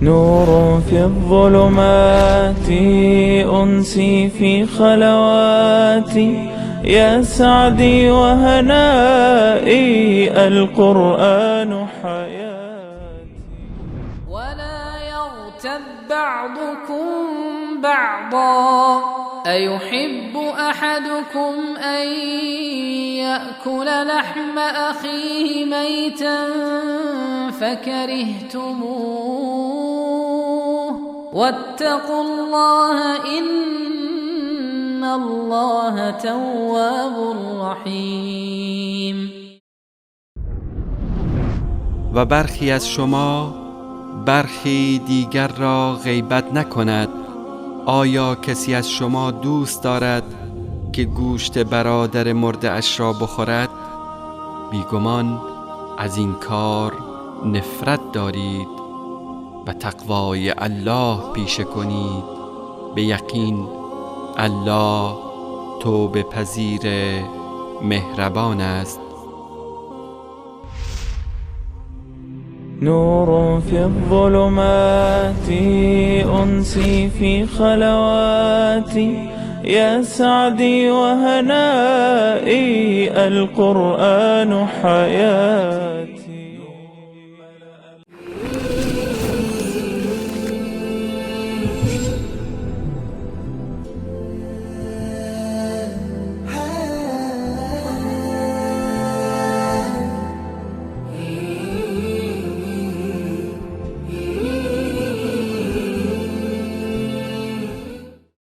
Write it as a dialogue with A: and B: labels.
A: نور في الظلمات، أنسي في خلواتي، يا سعدي وهنائي، القرآن حياتي.
B: ولا يغتب بعضكم بعضا، أيحب أحدكم أن يأكل لحم أخيه ميتا فكرهتموه، واتقوا الله إن الله تواب رحيم.
C: و برخی از شما برخی دیگر را غیبت نکند. آیا کسی از شما دوست دارد که گوشت برادر مرده اش را بخورد؟ بیگمان از این کار نفرت دارید و تقوای الله پیشه کنید. به یقین الله توبه پذیر مهربان است.
A: نور في الظلمات، أنسي في خلواتي، يا سعدي وهنائي، القرآن حياتي.